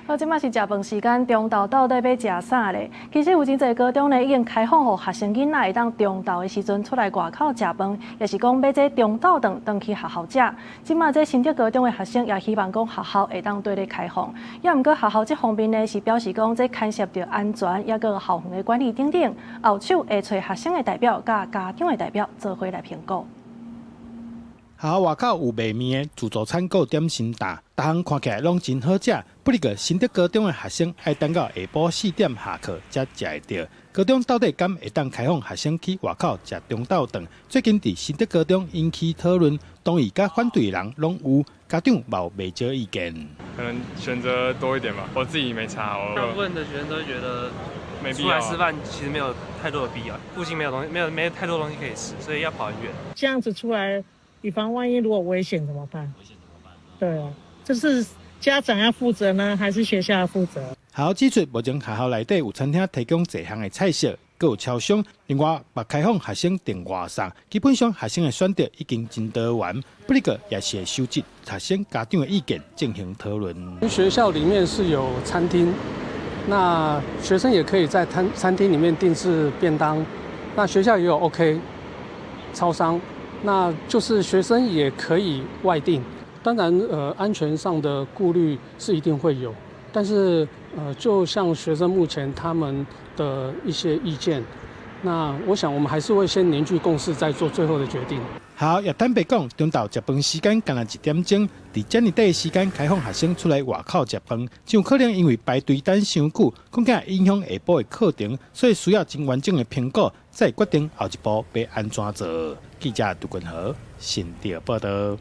好，這馬是食飯時間，中晝到底欲食啥咧？其實有真濟高中呢已經開放予學生囡仔會當中晝的時陣出來外口食飯，抑是講欲這中晝頓轉去學校食。這馬這新竹高中的學生也希望講學校會當對咧開放，也毋過學校這方面呢是表示講這牽涉著安全，抑閣校園的管理等等，後手會揣學生的代表佮家長的代表做伙來評估。學校外口有賣麵的自助餐，閣有點心檔，逐項看起來攏真好食。不過，新竹高中的學生愛等到下晡4點下課才食會著。高中到底敢會當開放學生去外口食中晝頓？最近佇新竹高中引起討論，同意佮反對的人攏有，家長嘛有袂少意見。可能選擇多一點吧，我自己沒差。大部分的學生都覺得沒必要出來吃飯其實沒有太多的必要，附近沒有東西，沒有太多東西可以吃，所以要跑很遠。這樣子出來，以防萬一如果危險怎麼辦？危險怎麼辦？對啊，這是家長要負責呢，還是學校要負責？學校指出，目前學校內底有餐廳提供濟項的菜色，閣有超商。另外，嘛開放學生訂外送，基本上學生的選擇已經真多元。不過，也是會收集學生家長的意見進行討論。學校裡面是有餐廳，那學生也可以在餐廳裡面訂製便當。那學校也有 OK 超商。那就是學生也可以外訂，當然，安全上的顧慮是一定會有，但是，就像學生目前他們的一些意見，那我想我們還是會先凝聚共識，再做最後的決定。好，也坦白講，中晝食飯時間干焦1點鐘，佇遮爾短的時間開放學生出來外口食飯，真有可能因為排隊等傷久，恐驚影響下晡的課程，所以需要真完整的評估，再決定後一步欲按怎做。記者杜君豪新竹報導。